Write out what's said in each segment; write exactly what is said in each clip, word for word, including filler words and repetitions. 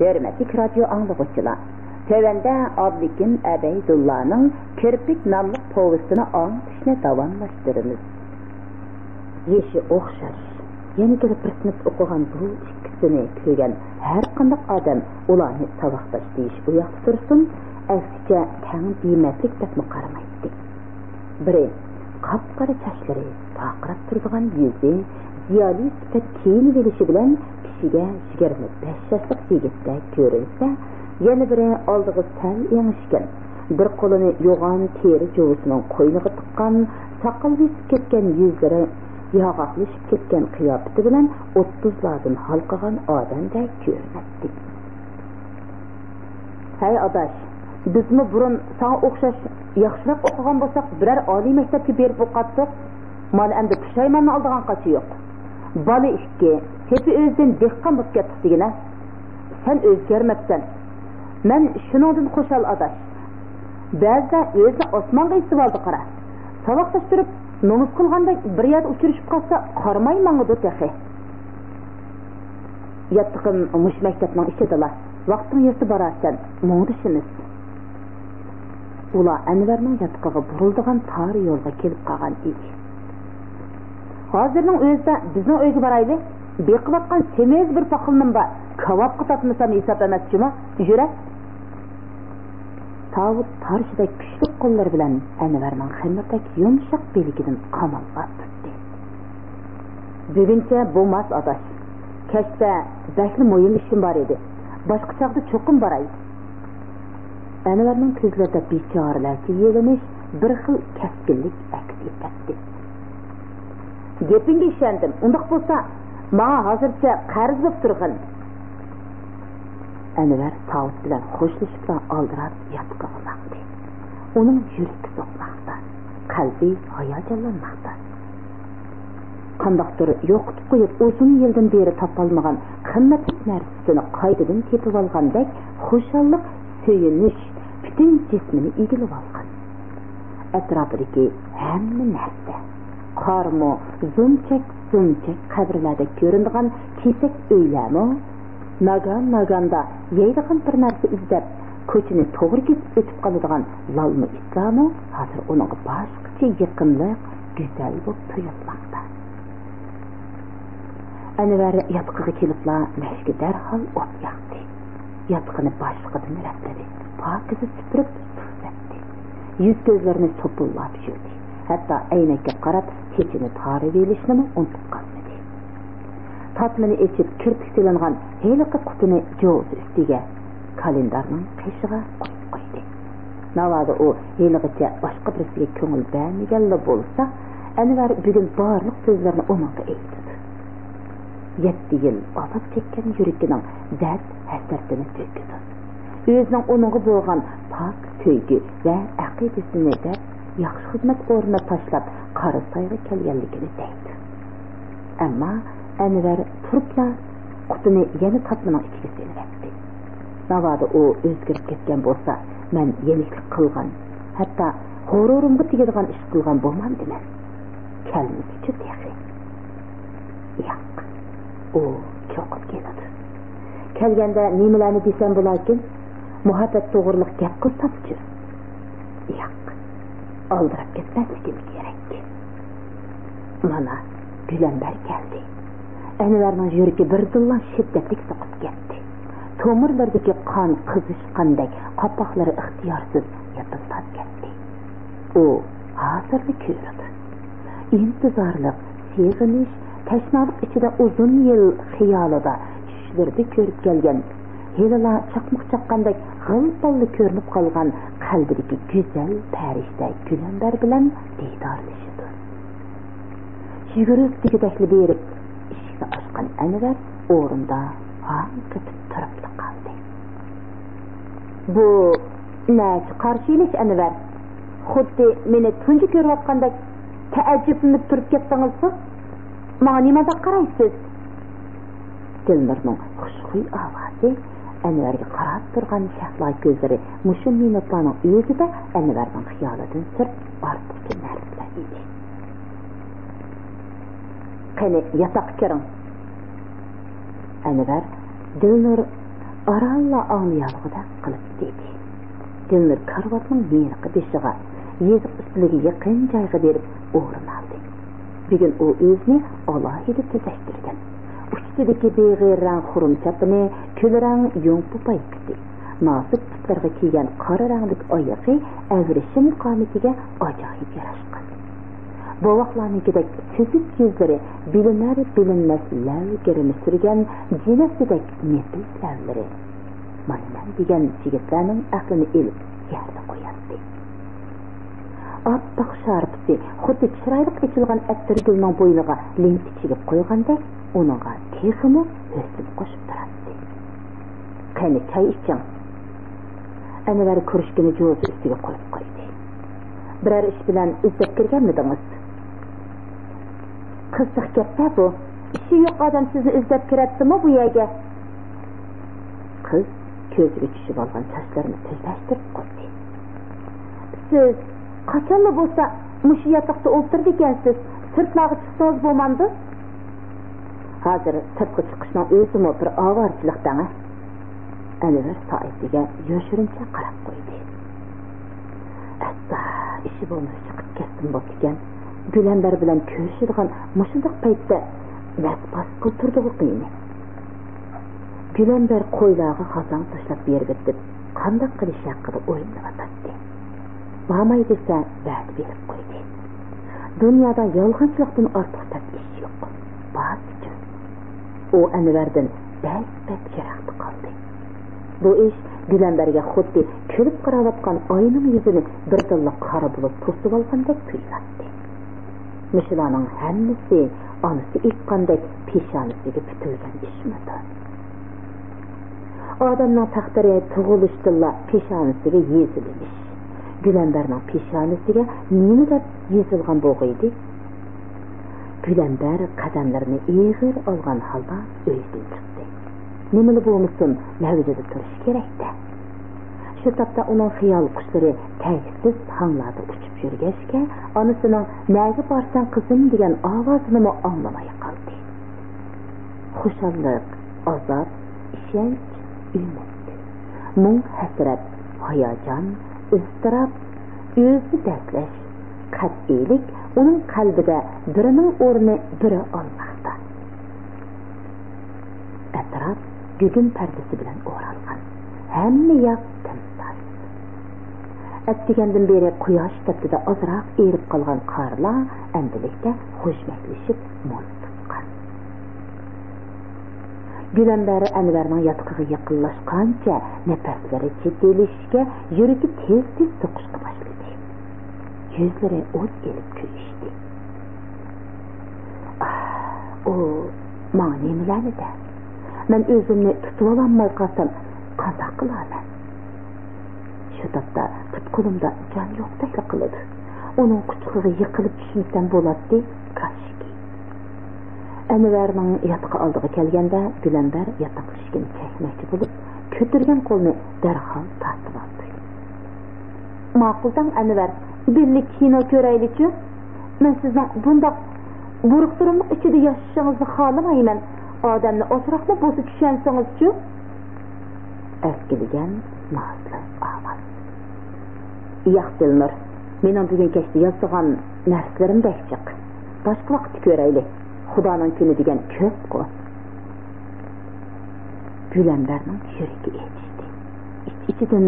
ھۆرمەتلىك رادىيو ئاڭلىغۇچىلار، تۆۋەندە ئابلىكىم ئەبەيدۇللانىڭ كىرپىك ناملىق پوۋېستىنى ئاڭلىتىشنى داۋاملاشتۇرىمىز. يېشى ئوخشاش، يەنە كېلىپ بىر سىنىپتا ئوقۇغان بۇ ئىككىسىنى كۆرگەن ھەرقانداق ئادەم ئۇلارنى ساۋاقداش دېيىش ئۇياقتا تۇرسۇن، ئەكسىچە تەڭ دېمەسلىك دەپمۇ قارىمايتتى. بىرى، قاپقارا چاچلىرى، پارقىراپ تۇرىدىغان يۈزى، زىيالىي سۈپەت كىيىنىۋېلىشى بىلەن كىشىگە يىگىرمە بەش ياشلىق يىگىتتەك كۆرۈنسە، يەنە بىرى ئالدىغا سەل ئېڭىشكەن، بىر قولىنى يوغان تېرە جۇۋىسىنىڭ قوينىغا تىققان، ساقال بېسىپ كەتكەن يۈزلىرى ياغاقلىشىپ كەتكەن قىياپىتى بىلەن ئوتتۇزلاردىن ھالقىغان ئادەمدەك كۆرۈنەتتى. ھەي ئاداش، بىزمۇ بۇرۇن ساڭا ئوخشاش ياخشىراق ئوقۇغان بولساق، بىرەر ئالىي مەكتەپكە بېرىپ ئوقۇتاتتۇق. مانا ئەمدى پۇشايماننى ئالىدىغان قاچا يوق. بالا ئىككى، سېپى ئۆزىدىن دېھقان بولۇپ كەتتۇق دېگىنە. سەن ئۆزگەرمەپسەن. مەن شۇنىڭدىن خۇشال ئاداش. بەزىدە ئۆزىنى ئاسمانغا ئېسىۋالدى قارا. ساۋاقداش تۇرۇپ نومۇس قىلغاندەك بىر يەردە ئۇچرىشىپ قالسا قارىماي ماڭىدۇ تېخى. ياتىقىم مۇشۇ مەكتەپنىڭ ئىچىدىلا. ۋاقتىڭ يەتسە بارارسەن، مۇڭدىشىمىز. ئۇلار ئەنۋەرنىڭ ياتىقىغا بۇرۇلىدىغان تار يولغا كېلىپ قالغان ئىدى. ھازىرنىڭ ئۆزىدە بىزنىڭ ئۆيگە بارايلى. بېقىۋاتقان سېمىز بىر پاقىلىنىم بار. كاۋاپقا تاتمىسام ھېساب ئەمەس جۇما. يۈرە. ساۋۇت تارشىدەك كۈچلۈك قوللىرى بىلەن ئەنۋەرنىڭ خېمىردەك يۇمشاق بىلىكىدىن قاماللاپ تۇتتى. بۈگۈنچە بولماس ئاداش. كەچتە بەكلا مۇھىم ئىشىم بار ئىدى. باشقا چاغدا چوقۇم باراي. ئەنۋەرنىڭ كۆزلىرىدە بىچارىلەرچە يېلىنىش، بىر خىل كەسكىنلىك ئەكس ئېتەتتى. گېپىڭگە ئىشەندىم. ئۇنداق بولسا، ماڭا ھازىرچە قەرز بولۇپ تۇرغىن. ئەنۋەر ساۋۇت بىلەن خوشلىشىپلا ئالدىراپ ياتىقىغا ماڭدى. ئۇنىڭ يۈرىكى سوقماقتا، قەلبى ھاياجانلانماقتا. قانداقتۇر يوقىتىپ قويۇپ ئۇزۇن يىلدىن بېرى تاپالمىغان قىممەتلىك نەرسىسىنى قايتىدىن تېپىۋالغاندەك خۇشاللىق، سۆيۈنۈش پۈتۈن جىسمىنى ئىگىلىۋالغان. ئەتراپىدىكى ھەممە نەرسە، قارمۇ زۇمچەك زۇمچەك قەبرىلەردەك كۆرۈنىدىغان كېسەك ئۆيلەرمۇ، ناگان ناگاندا يەيدىغان بىر نەرسە ئىزدەپ كوچىنى توغرا كېسىپ ئۆتۈپ قالىدىغان لالما ئىتلارمۇ ھازىر ئۇنىڭغا باشقىچە يېقىملىق، گۈزەل بولۇپ تۇيۇلماقتا. ئەنۋەر ياتىقىغا كېلىپلا مەشكە دەرھال ئوت ياقتى. ياتىقىنى باشلىقىدىن رەتلىدى. پاكىزە سۈپۈرۈپ تۇز سەپتى. يۈز-كۆزلىرىنى سوپۇنلاپ يۇيدى. ھەتتا ئەينەككە قاراپ چېچىنى تارىۋېلىشنىمۇ ئۇنتۇپ قالمىدى. تارتمىنى ئېچىپ، كىرپىك سېلىنغان ھېلىقى قۇتىنى جوزا ئۈستىگە، كالېندارنىڭ قېشىغا قويۇپ قويدى. ناۋادا ئۇ ھېلىغىچە باشقا بىرسىگە كۆڭۈل بەرمىگەنلا بولسا، ئەنۋەر بۈگۈن بارلىق سۆزلىرىنى ئۇنىڭغا ئېيتىدۇ. يەتتە يىل ئازاب چەككەن يۈرىكىنىڭ دەرد-ھەسرىتىنى تۆكىدۇ. ئۆزىنىڭ ئۇنىڭغا بولغان پاك سۆيگۈ ۋە ئەقىدىسىنى دەپ، ياخشى خىزمەت ئورنىنى تاشلاپ، قاراسايغا كەلگەنلىكىنى دەيدۇ. ئەمما ئەنۋەر تۇرۇپلا قۇتىنى يەنە تارتمىنىڭ ئىچىگە سېلىۋەتتى. ناۋادا ئۇ ئۆزگىرىپ كەتكەن بولسا، مەن يېنىكلىك قىلغان، ھەتتا غۇرۇرۇمغا تېگىدىغان ئىش قىلغان بولمامدىمەن؟ كەلمىسىچۇ تېخى؟ ياق، ئۇ چوقۇم كېلىدۇ. كەلگەندە نېمىلەرنى دېسەم بولاركىن؟ مۇھەببەت توغرۇلۇق گەپ قىلسامچۇ؟ ياق، ئالدىراپ كەتمەسلىكىم كېرەك. مانا، گۈلەمبەر كەلدى. ئەنۋەرنىڭ يۈرىكى بىردىنلا شىددەتلىك سوقۇپ كەتتى. تومۇرلىرىدىكى قان قىزىشقاندەك، قاپاقلىرى ئىختىيارسىز يىپىلداپ كەتتى. ئۇ ھازىرلا كۆرىدۇ. ئىنتىزارلىق، سېغىنىش، تەشنالىق ئىچىدە ئۇزۇن يىل خىيالىدا، چۈشلىرىدە كۆرۈپ كەلگەن، ھېلىلا چاقماق چاققاندەك غىل-پاللا كۆرۈنۈپ قالغان قەلبىدىكى گۈزەل پەرىشتە گۈلەمبەر بىلەن دىدارلىشىدۇ. يۈگۈرۈپ دېگۈدەكلا بېرىپ، ئىشىكنى ئاچقان ئەنۋەر ئورنىدا ھاڭ قېتىپ تۇرۇپلا قالدى. بۇ نەچچە قارشى ئېلىش، ئەنۋەر؟ خۇددى مېنى تۇنجى كۆرۈۋاتقاندەك تەئەججۈپلىنىپ تۇرۇپ كەتتىڭىزغۇ؟ ماڭا نېمانداق قارايسىز؟ دىلنۇرنىڭ خۇشخۇي ئاۋازى، ئەنۋەرگە قاراپ تۇرغان شەھلا كۆزلىرى مۇشۇ مىنۇتلارنىڭ ئۆزىدە ئەنۋەرنىڭ خىيالىدىن سىرت ئارتۇقچە نەرسىلەر ئىدى. قېنى، ياتاققا كىرىڭ. ئەنۋەر دىلنۇر ئارانلا ئاڭلىيالىغۇدەك قىلىپ دېدى. دىلنۇر كارىۋاتنىڭ نېرىقى بېشىغا، يېزىق ئۈستىلىگە يېقىن جايغا بېرىپ ئورۇن ئالدى. بۈگۈن ئۇ ئۆزىنى ئالاھىدە تۈزەشتۈرگەن. ئۇچىسىدىكى بېغىر رەڭ خۇرۇم چاپىنى، كۈل رەڭ يۇڭپۇ پايپىسى، نازۇك پۇتلىرىغا كىيگەن قارا رەڭلىك ئايىغى ئەۋرىشىم قامىتىگە ئاجايىپ ياراشقان. بوۋاقلارنىڭكىدەك سۈزۈك يۈزلىرى بىلىنەر-بىلىنمەس لەۋ گىرىمى سۈرگەن جىنەسىدەك نېپىز لەۋلىرى مانا مەن دېگەن يىگىتلەرنىڭ ئەقلىنى ئېلىپ يەردە قوياتتى. ئاپئاق شارپىسى خۇددى چىرايلىق ئېچىلغان ئەتىرگۈلنىڭ بوينىغا لېنتە چىگىپ قويغاندەك ئۇنىڭغا تېخىمۇ ھۆسن قوشۇپ تۇراتتى. قېنى، چاي ئىچىڭ. ئەنۋەر كۇرۇشكىنى جوزا ئۈستىگە قويۇپ قويدى. بىرەر ئىش بىلەن ئىزدەپ كىرگەنمىدىڭىز؟ قىزىق گەپتە بۇ. ئىشى يوق ئادەم سىزنى ئىزدەپ كىرەتتىمۇ بۇ يەرگە؟ قىز كۆزىگە چۈشۈۋالغان چاچلىرىنى تۈزلەشتۈرۈپ قويدى. سىز قاچانلا بولسا مۇشۇ ياتاقتا ئولتۇرىدىكەنسىز، سىرتلارغا چىقسىڭىز بولمامدۇ؟ ھازىر سىرتقا چىقىشنىڭ ئۆزىمۇ بىر ئاۋارىچىلىق دەڭە. ئەنۋەر سائىتىگە يوشۇرۇنچە قاراپ قويدى. ئەستا، ئىشى بولمىسا چىقىپ كەتسىمۇ بوپتىكەن. گۈلەمبەر بىلەن كۆرۈشىدىغان مۇشۇنداق پەيتتە مەس-پاس قىلىپ تۇرىدىغۇ قېنى. گۈلەمبەر قويلارغا غازاڭ تاشلاپ بېرىۋېتىپ، قانداق قىلىش ھەققىدە ئويلىنىۋاتاتتى. بارماي دېسە، ۋەدە بېرىپ قويدى. دۇنيادا يالغانچىلىقتىن ئارتۇق سەت ئىش يوق. بارسىچۇ. ئۇ ئەنۋەردىن بەك-بەك يىراقتا قالدى. بۇ ئىش گۈلەمبەرگە خۇددى كۈلۈپ قاراۋاتقان ئاينىڭ يۈزىنى بىردىنلا قارا بۇلۇت توسۇۋالغاندەك تۇيۇلاتتى. مۇشۇلارنىڭ ھەممىسى ئانىسى ئېيتقاندەك پېشانىسىگە پۈتۈلگەن ئىشمىدۇ؟ ئادەمنىڭ تەقدىرى تۇغۇلۇشتىنلا پېشانىسىگە يېزىلىمىش. گۈلەمبەرنىڭ پېشانىسىگە نېمە دەپ يېزىلغان بولغىيدى؟ گۈلەمبەر قەدەملىرىنى ئېغىر ئالغان ھالدا ئۆيدىن چىقتى. نېمىلا بولمىسۇن، مەۋجىدە تۇرۇش كېرەك-دە. شۇ تاپتا ئۇنىڭ خىيال قۇشلىرى تەگسىز ھاڭلاردا ئۇچۇپ يۈرگەچكە، ئانىسىنىڭ «نەگە بارىسەن، قىزىم؟» دېگەن ئاۋازىنىمۇ ئاڭلىماي قالدى. خۇشاللىق، ئازاب، ئىشەنچ، ئۈمىد، مۇڭ-ھەسرەت، ھاياجان، ئىزتىراپ، ئۆزىنى دەردلەش، قەتئىيلىك ئۇنىڭ قەلبىدە بىرىنىڭ ئورنىنى بىرى ئالماقتا. ئەتراپ گۈگۈم پەردىسى بىلەن ئورالغان. ھەممە ياق تىمتاس. ئەتىگەندىن بېرى قۇياش تەپتىدە ئازراق ئېرىپ قالغان قارلار ئەمدىلىكتە خۇشمەكلىشىپ مۇز تۇتقان. گۈلەمبەر ئەنۋەرنىڭ ياتىقىغا يېقىنلاشقانچە نەپەسلىرى چېتىلىشىشكە، يۈرىكى تېز-تېز سوقۇشقا باشلىدى. يۈزلىرى ئوت ئېلىپ كۆيۈشتى. ئاھ، ئۇ ماڭا نېمىلەرنى دەر؟ مەن ئۆزۈمنى تۇتۇۋالالماي قالسام، قانداق قىلارمەن؟ شۇ تاپتا پۇت-قولۇمدا جان يوقتەكلا قىلىدۇ. ئۇنىڭ قۇچىقىغا يىقىلىپ چۈشمىسەم بولاتتى، كاشكى. ئەنۋەرنىڭ ياتىقى ئالدىغا كەلگەندە، گۈلەمبەر ياتاق ئىشىكىنى چەكمەكچى بولۇپ، كۆتۈرگەن قولىنى دەرھال تارتىۋالدى. ماقۇل دەڭ، ئەنۋەر، بىللە كىنو كۆرەيلىچۇ؟ مەن سىزنىڭ بۇنداق بۇرۇقتۇرۇملۇق ئىچىدە ياشىشىڭىزنى خالىمايمەن. ئادەمنى ئازراقلا بولسا چۈشەنسىڭىزچۇ؟ ئەركىلىگەن نازلىق ئاۋاز. ياق، دىلنۇر، مېنىڭ بۈگۈن كەچتە يازىدىغان نەرسىلىرىم بەك جىق. باشقا ۋاقىتتا كۆرەيلى. خۇدانىڭ كۈنى دېگەن كۆپقۇ. گۈلەمبەرنىڭ يۈرىكى ئېچىشتى. ئىچ-ئىچىدىن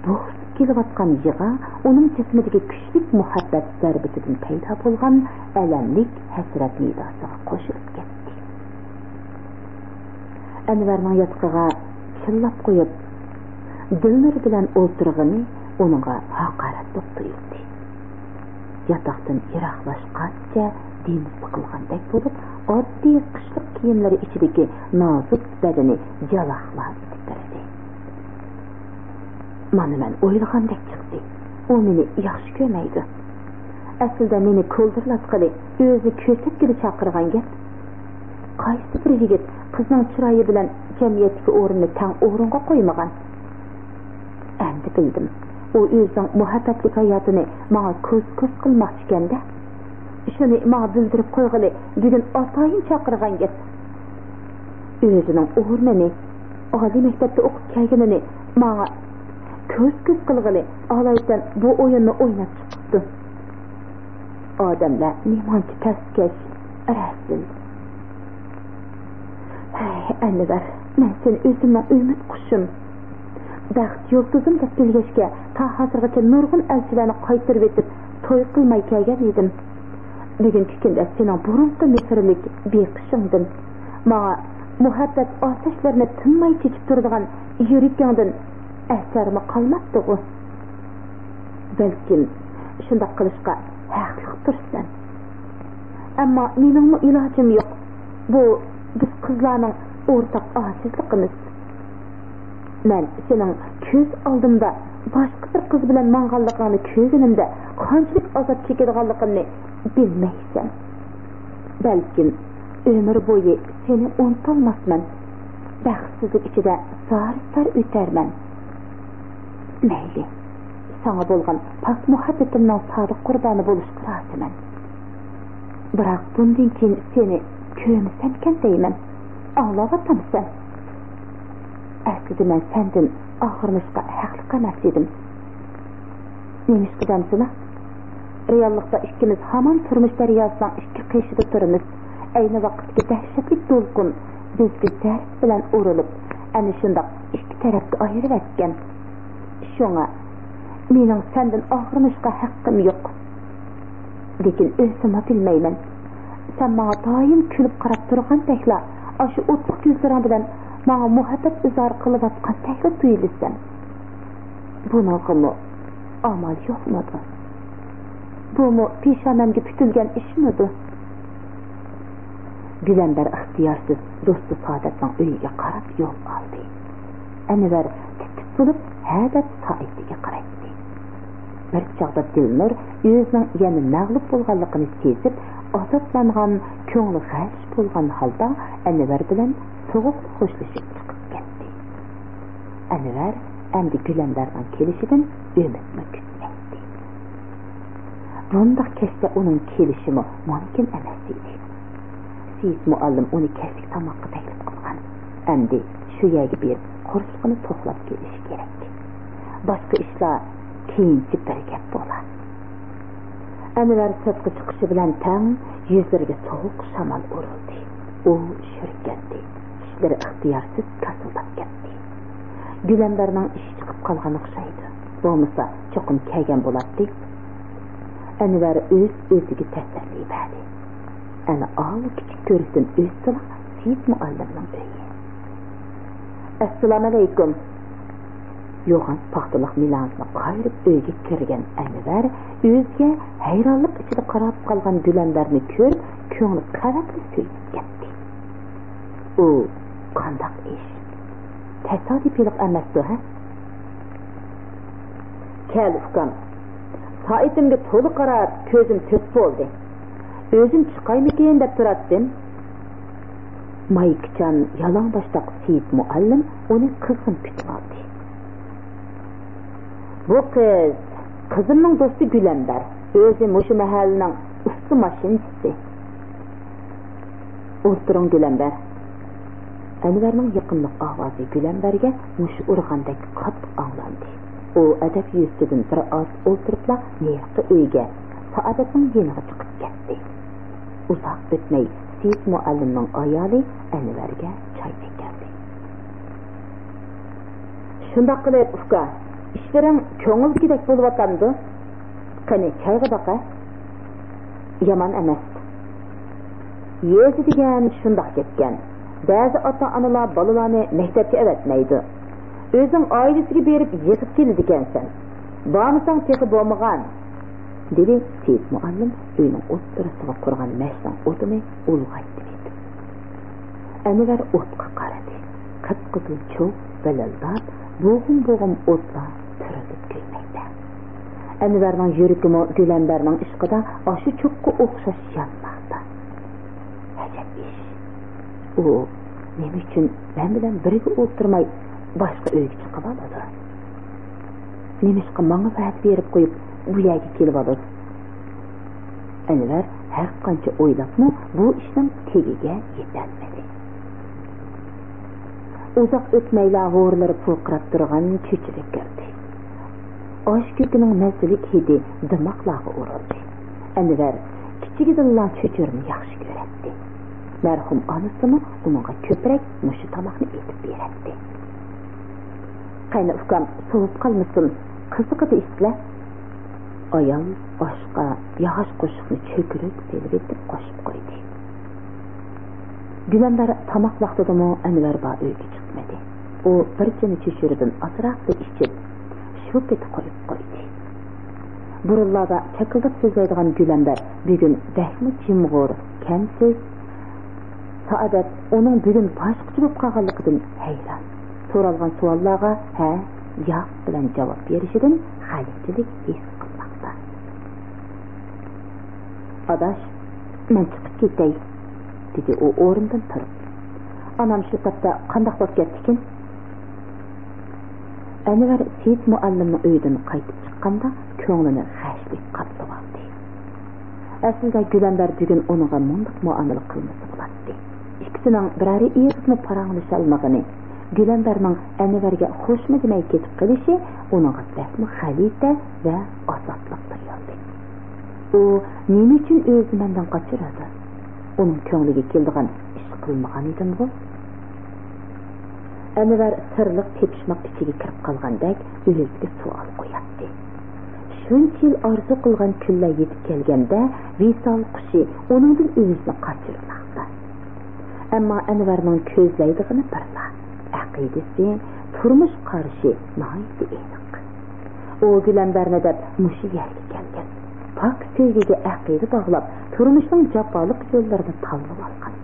بوغۇزۇپ كېلىۋاتقان يىغا ئۇنىڭ جىسمىدىكى كۈچلۈك مۇھەببەت زەربىسىدىن پەيدا بولغان ئەلەملىك ھەسرەت نىداسىغا قوشۇلۇپ كەتتى. ئەنۋەرنىڭ ياتىقىغا چىللاپ قويۇپ، دىلنۇر بىلەن ئولتۇرغىنى ئۇنىڭغا ھاقارەتلىك تۇيۇلدى. ياتاقتىن يىراقلاشقانچە دېمى سىقىلغاندەك بولۇپ، ئاددىي قىشلىق كىيىملىرى ئىچىدىكى نازۇك بەدىنى جالاقلاپ تىترىدى. مانا مەن ئويلىغاندەك چىقتى. ئۇ مېنى ياخشى كۆرمەيدۇ. ئەسلىدە مېنى كولدۇرلاتقىلى، ئۆزىنى كۆرسەتكىلى چاقىرغان گەپ. قايسى بىر يىگىت قىزنىڭ چىرايى بىلەن جەمئىيەتتىكى ئورنىنى تەڭ ئورۇنغا قويمىغان؟ ئەمدى بىلدىم. ئۇ ئۆزىنىڭ مۇھەببەتلىك ھاياتىنى ماڭا كوز-كوز قىلماقچىكەن-دە. شۇنى ماڭا بىلدۈرۈپ قويغىلى، بۈگۈن ئاتايىن چاقىرغان گەپ. ئۆزىنىڭ ئورنىنى ئالىي مەكتەپتە ئوقۇپ كەلگىنىنى ماڭا كۆز-كۆز قىلغىلى، ئالايىتەن بۇ ئويۇننى ئويناپ چىقىپتۇ. ئادەملەر نېمانچە پەسكەش، رەزىل. ھەي، ئەنۋەر، مەن سېنى ئۆزۈمنىڭ ئۈمىد قۇشۇم، بەخت يۇلتۇزۇم دەپ بىلگەچكە، تا ھازىرغىچە نۇرغۇن ئەلچىلەرنى قايتۇرۇۋېتىپ، توي قىلماي كەلگەن ئىدىم. بۈگۈنكى كۈندە سېنىڭ بۇرۇنقى مېھىرلىك بېقىشىڭدىن، ماڭا مۇھەببەت ئاتەشلىرىنى تىنماي چېكىپ تۇرىدىغان يۈرىكىڭدىن ئەسەرمۇ قالماپتىغۇ؟ بەلكىم شۇنداق قىلىشقا ھەقلىقتۇرسەن. ئەمما مېنىڭمۇ ئىلاجىم يوق. بۇ بىز قىزلارنىڭ ئورتاق ئاجىزلىقىمىز. مەن سېنىڭ كۆز ئالدىمدا باشقا بىر قىز بىلەن ماڭغانلىقىڭنى كۆرگىنىمدە قانچىلىك ئازاب چېكىدىغانلىقىمنى بىلمەيسەن. بەلكىم ئۆمۈر بويى سېنى ئۇنتالماسمەن. بەختسىزلىك ئىچىدە زار-زار ئۆتەرمەن. مەيلى، ساڭا بولغان پاك مۇھەببىتىمنىڭ سادىق قۇربانى بولۇشقا رازىمەن. بىراق بۇندىن كېيىن سېنى كۆرمىسەمكەن دەيمەن. ئاڭلاۋاتامسەن؟ ئەسلىدە مەن سەندىن ئاغرىنىشقا ھەقلىق ئەمەس ئىدىم. نېمىشقا دەمسىلە؟ رېئاللىقتا ئىككىمىز ھامان تۇرمۇش دەرياسىنىڭ ئىككى قېشىدا تۇرىمىز. ئەينى ۋاقىتتىكى دەھشەتلىك دولقۇن بىزگە زەرب بىلەن ئۇرۇلۇپ، ئەنە شۇنداق ئىككى تەرەپكە ئايرىۋەتكەن. شۇڭا مېنىڭ سەندىن ئاغرىنىشقا ھەققىم يوق. لېكىن ئۆزۈممۇ بىلمەيمەن. سەن ماڭا دائىم كۈلۈپ قاراپ تۇرغاندەكلا، ئاشۇ ئوتلۇق كۆزلىرىڭ بىلەن ماڭا مۇھەببەت ئىزھار قىلىۋاتقاندەكلا تۇيۇلىسەن. بۇنىڭغىمۇ ئامال يوقمىدۇ؟ بۇمۇ پېشانەمگە پۈتۈلگەن ئىشمىدۇ؟ گۈلەمبەر ئىختىيارسىز دوستى سائادەتنىڭ ئۆيىگە قاراپ يول ئالدى. ئەنۋەر تىت-تىت بولۇپ ھە دەپ سائىتىگە قارايتتى. بىر چاغدا دىلنۇر ئۆزىنىڭ يەنە مەغلۇپ بولغانلىقىنى سېزىپ، ئازابلانغان، كۆڭلى غەش بولغان ھالدا ئەنۋەر بىلەن سوغۇقلا خوشلىشىپ چىقىپ كەتتى. ئەنۋەر ئەمدى گۈلەمبەرنىڭ كېلىشىدىن ئۈمىدمۇ كۈتمەيتتى. بۇنداق كەچتە ئۇنىڭ كېلىشىمۇ مۇمكىن ئەمەس ئىدى. سېيىت مۇئەللىم ئۇنى كەچلىك تاماققا تەكلىپ قىلغان. ئەمدى شۇ يەرگە بېرىپ قورسىقىنى توقلاپ كېلىشى كېرەك. باشقا ئىشلار كېيىنچە بىر گەپ بولا. ئەنۋەر سىرتقا چىقىشى بىلەن تەڭ يۈزلىرىگە سوغۇق شامال ئۇرۇلدى. ئۇ شۈركەندى. چىشلىرى ئىختىيارسىز كاسىلداپ كەتتى. گۈلەمبەرنىڭ ئىشى چىقىپ قالغان ئوخشايدۇ. بولمىسا چوقۇم كەلگەن بولاتتى. ئەنۋەر ئۆز-ئۆزىگە تەسەللى بەردى. ئەنە ئاۋۇ كىچىك كۆرسىتىن ئۆتسىلا سېيىت مۇئەللىمنىڭ ئۆيى. ئەسسالامۇئەلەيكۇم. يوغان پاختىلىق مىلانىسىنى قايرىپ ئۆيگە كىرگەن ئەنۋەر ئۆزىگە ھەيرانلىق ئىچىدە قاراپ قالغان گۈلەمبەرنى كۆرۈپ، كۆڭلى قەۋەتلا سۆيۈنۈپ كەتتى. ئۇ قانداق ئىش؟ تاسادىپىيلىق ئەمەستۇ، ھە؟ كەل، ئۇكام. سائىتىمگە تولا قاراپ، كۆزۈم تۆت بولدى. ئۆزۈم چىقايمىكىن دەپ تۇراتتىم. مايكىچان يالاڭباشتاق سېيىت مۇئەللىم ئۇنى قىزغىن كۈتۈۋالدى. بۇ قىز، قىزىمنىڭ دوستى گۈلەمبەر. ئۆزى مۇشۇ مەھەللىنىڭ ئۇستا ماشىنىچىسى. ئولتۇرۇڭ، گۈلەمبەر. ئەنۋەرنىڭ يېقىملىق ئاۋازى گۈلەمبەرگە مۇشت ئۇرغاندەك قاتتىق ئاڭلاندى. ئۇ ئەدەپ يۈزىسىدىن بىر ئاز ئولتۇرۇپلا نېرىقى ئۆيگە، سائادەتنىڭ يېنىغا چىقىپ كەتتى. ئۇزاق ئۆتمەي سېيىت مۇئەللىمنىڭ ئايالى ئەنۋەرگە چاي ئەكەلدى. شۇنداق قىلىپ، ئۇكا، ئىشلىرىڭ كۆڭۈلدىكىدەك بولۇۋاتامدۇ؟ قېنى، چايغا باقە. يامان ئەمەس. يېزا دېگەن شۇنداق گەپكەن. بەزى ئاتا-ئانىلار بالىلارنى مەكتەپكە ئەۋەتمەيدۇ. ئۆزۈڭ ئائىلىسىگە بېرىپ يىغىپ كېلىدىكەنسەن. بارمىساڭ تېخى بولمىغان. دېدى سېيىت مۇئەللىم ئۆينىڭ ئوتتۇرىسىغا قۇرغان مەشنىڭ ئوتىنى ئۇلغايتىۋېتىپ. ئەنۋەر ئوتقا قارىدى. قىپقىزىل چوغ بىلىلداپ، بوغۇم-بوغۇم ئوتلار پۈرۈلۈپ كۆيمەكتە. ئەنۋەرنىڭ يۈرىكىمۇ گۈلەمبەرنىڭ ئىشقىدا ئاشۇ چوغقا ئوخشاش يانماقتا. ئەجەب ئىش. ئۇ نېمە ئۈچۈن مەن بىلەن بىرگە ئولتۇرماي باشقا ئۆيگە چىقىۋالىدۇ؟ نېمىشقا ماڭا ۋەدە بېرىپ قويۇپ، بۇ يەرگە كېلىۋالىدۇ؟ ئەنۋەر ھەر قانچە ئويلاپمۇ بۇ ئىشنىڭ تېگىگە يېتەلمىدى. ئۇزاق ئۆتمەيلا ھورلىرى پۇرقىراپ تۇرغان چۆچۈرە كىردى. ئاش كۆكىنىڭ مەززىلىك ھىدى دىماقلارغا ئۇرۇلدى. ئەنۋەر كىچىكىدىنلا چۆچۈرىنى ياخشى كۆرەتتى. مەرھۇم ئانىسىمۇ ئۇنىڭغا كۆپرەك مۇشۇ تاماقنى ئېتىپ بېرەتتى. قېنى ئۇكام، سوۋۇپ قالمىسۇن، قىزىقىدۇ ئىشلە. ئايال ئاشقا ياغاچ قوشۇقنى چۆكۈرۈپ سېلىۋېتىپ قوشۇپ قويدى. گۈلەمبەر تاماق ۋاقتىدىمۇ ئەنۋەر بار ئۆيگە چىقمىدى. ئۇ بىر چىنە چۆچۈرىدىن ئازراقلا ئىچىپ، شۇ پېتى قويۇپ قويدى. بۇرۇنلاردا چاكىلداپ سۆزلەيدىغان گۈلەمبەر بۈگۈن بەكمۇ جىمغۇر، كەمسۆز. سائادەت ئۇنىڭ بۈگۈن باشقىچە بولۇپ قالغانلىقىدىن ھەيران. سورالغان سوئاللارغا ھە، ياق بىلەن جاۋاب بېرىشىدىن خەجىللىك ھېس قىلماقتا. ئاداش، مەن چىقىپ كېتەي، دېدى ئۇ ئورنىدىن تۇرۇپ. ئانام شۇ تاپتا قانداق بولۇپ كەتتىكىن؟ ئەنۋەر سېيىت مۇئەللىمنىڭ ئۆيىدىن قايتىپ چىققاندا كۆڭلىنى خەجلىك قاپلىۋالدى. ئەسلىدە گۈلەمبەر بۈگۈن ئۇنىڭغا مۇنداق مۇئامىلە قىلمىسا بولاتتى. ئىككىسىنىڭ بىرەرى ئېغىزمۇ پاراڭلىشالمىغىنى، گۈلەمبەرنىڭ ئەنۋەرگە خوشمۇ دېمەي كېتىپ قېلىشى ئۇنىڭغا بەكمۇ غەلىتە ۋە ئازابلىق تۇيۇلدى. ئۇ نېمە ئۈچۈن ئۆزىنى مەندىن قاچۇرىدۇ؟ ئۇنىڭ كۆڭلىگە كېلىدىغان ئىش قىلمىغان ئىدىمغۇ؟ ئەنۋەر سىرلىق تېپىشماق ئىچىگە كىرىپ قالغاندەك ئۆزىگە سوئال قوياتتى. شۇنچە يىل ئارزۇ قىلغان كۈنلەر يېتىپ كەلگەندە، ۋىسال قۇشى ئۇنىڭدىن ئۆزىنى قاچۇرماقتا. ئەمما ئەنۋەرنىڭ كۆزلەيدىغىنى بىرلا، ئەقىدىسى، تۇرمۇش قارىشى ناھايىتى ئېنىق. ئۇ گۈلەمبەرنى دەپ مۇشۇ يەرگە كەلگەن. پاك سۆيگۈگە ئەقىدە باغلاپ، تۇرمۇشنىڭ جاپالىق يوللىرىنى تاللىۋالغان.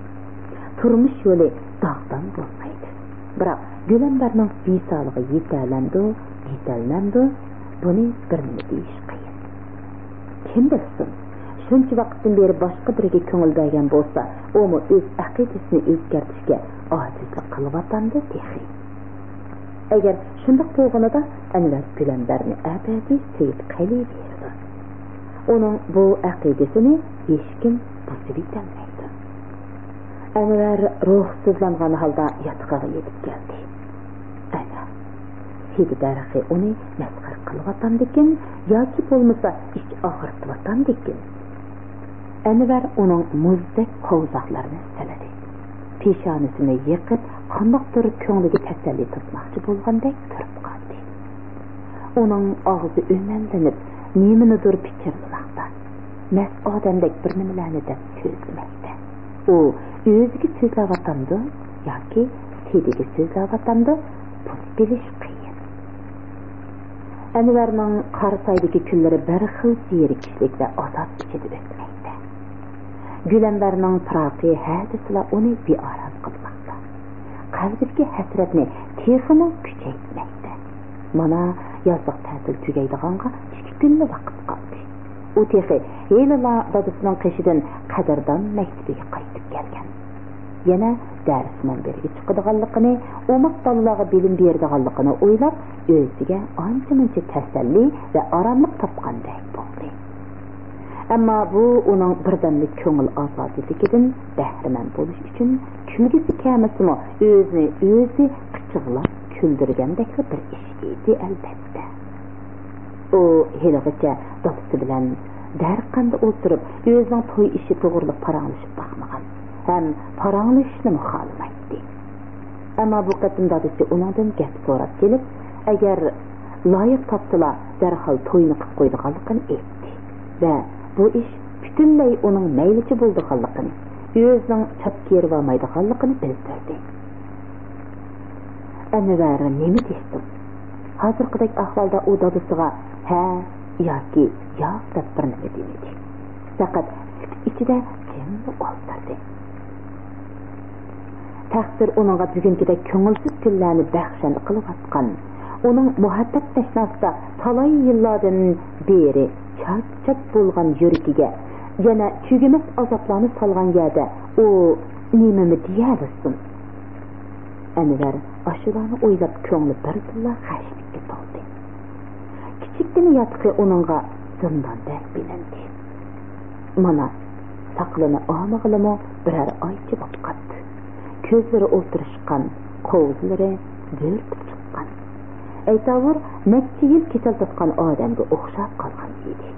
تۇرمۇش يولى داغدام بولمايدۇ. بىراق گۈلەمبەرنىڭ ۋىسالىغا يېتەلەمدۇ، يېتەلمەمدۇ، بۇنى بىر نېمە دېيىش قىيىن. كىم بىلسۇن، شۇنچە ۋاقىتتىن بېرى باشقا بىرىگە كۆڭۈل بەرگەن بولسا، ئۇمۇ ئۆز ئەقىدىسىنى ئۆزگەرتىشكە ئاجىزلىق قىلىۋاتامدۇ تېخى؟ ئەگەر شۇنداق بولغىنىدا، ئەنۋەر گۈلەمبەرنى ئەبەدىي سۆيۈپ قېلىۋېرىدۇ. ئۇنىڭ بۇ ئەقىدىسىنى ھېچكىم بۇزۇۋېتەلمەيدۇ. ئەنۋەر روھسىزلانغان ھالدا ياتىقىغا يېتىپ كەلدى. ئەنە، سېدە دەرىخى ئۇنى مەسخىرە قىلىۋاتامدىكىن ياكى بولمىسا ئىچ ئاغرىتىۋاتامدىكىن؟ ئەنۋەر ئۇنىڭ مۇزدەك قوۋزاقلىرىنى سىلىدى. پېشانىسىنى يېقىپ، قانداقتۇر كۆڭلىگە تەسەللى تاپماقچى بولغاندەك تۇرۇپ قالدى. ئۇنىڭ ئاغزى ئۆمەللىنىپ، نېمىنىدۇر پىچىرلىماقتا. مەست ئادەمدەك بىر نېمىلەرنى دەپ سۆزلىمەكتە. ئۇ ئۆزىگە سۆزلەۋاتامدۇ ياكى سېدىگە سۆزلەۋاتامدۇ، بۇنى بىلىش قىيىن. ئەنۋەرنىڭ قاراسايدىكى كۈنلىرى بىر خىل زېرىكىشلىك ۋە ئازاب ئىچىدە ئۆتمەكتە. گۈلەمبەرنىڭ پىراقى ھە دېسىلا ئۇنى بىئارام قىلماقتا. قەلبىدىكى ھەسرەتنى تېخىمۇ كۈچەيتمەكتە. مانا، يازلىق تەتىل تۈگەيدىغانغا ئىككى كۈنلا ۋاقىت قالدى. ئۇ تېخى ھېلىلا دادىسىنىڭ قېشىدىن قەدىردان مەكتىپىگە قايتىپ كەلگەن. يەنە دەرس مۇنبىرىگە چىقىدىغانلىقىنى، ئوماق بالىلارغا بىلىم بېرىدىغانلىقىنى ئويلاپ، ئۆزىگە ئانچە-مۇنچە تەسەللى ۋە ئاراملىق تاپقاندەك بولدى. ئەمما بۇ ئۇنىڭ بىردەملىك كۆڭۈل ئازادىلىكىدىن بەھرىمەن بولۇش ئۈچۈن كۈلگۈسى كەلمىسىمۇ، ئۆزىنى ئۆزى قىچىغلاپ كۈلدۈرگەندەكلا بىر ئىش ئىدى، ئەلۋەتتە. ئۇ ھېلىغىچە دادىسى بىلەن دەرقەندە ئولتۇرۇپ، ئۆزىنىڭ توي ئىشى توغرىلىق پاراڭلىشىپ باقمىغان ھەم پاراڭلىشىشنىمۇ خالىمايتتى. ئەمما بۇ قېتىم دادىسى ئۇنىڭدىن گەپ سوراپ كېلىپ، ئەگەر لايىق تاپسىلا، دەرھال توينى قىلىپ قويىدىغانلىقىنى ئېيتتى ۋە بۇ ئىش پۈتۈنلەي ئۇنىڭ مەيلىچە بولىدىغانلىقىنى، ئۆزىنىڭ چاپ كېرىۋالمايدىغانلىقىنى بىلدۈردى. ئەنۋەر نېمە دېسۇن؟ ھازىرقىدەك ئەھۋالدا ئۇ دادىسىغا ھە ياكى ياق دەپ بىر نېمە دېمىدى. پەقەت سۈكۈت ئىچىدە جىملا ئولتۇردى. تەقدىر ئۇنىڭغا بۈگۈنكىدەك كۆڭۈلسىز كۈنلەرنى بەخشەندە قىلىۋاتقان، ئۇنىڭ مۇھەببەت تەشناسىدا تالاي يىللاردىن بېرى چاك-چاك بولغان يۈرىكىگە يەنە تۈگىمەس ئازابلارنى سالغان يەردە ئۇ نېمىمۇ دېيەلىسۇن؟ ئەنۋەر ئاشۇلارنى ئويلاپ كۆڭلى بىردىنلا خەشلىككە تولدى. كىچىككىنە ياتىقى ئۇنىڭغا زىنداندەك بىلىندى. مانا، ساقىلىنى ئالمىغىلىمۇ بىرەر ئايچە بولۇپ قاپتۇ. كۆزلىرى ئولتۇرۇشقان، قوۋزىلىرى دۈرتۈپ چىققان. ئەيساۋۇر نەچچە يىل كېسەل تارتقان ئادەمگە ئوخشاپ قالغان ئىدى.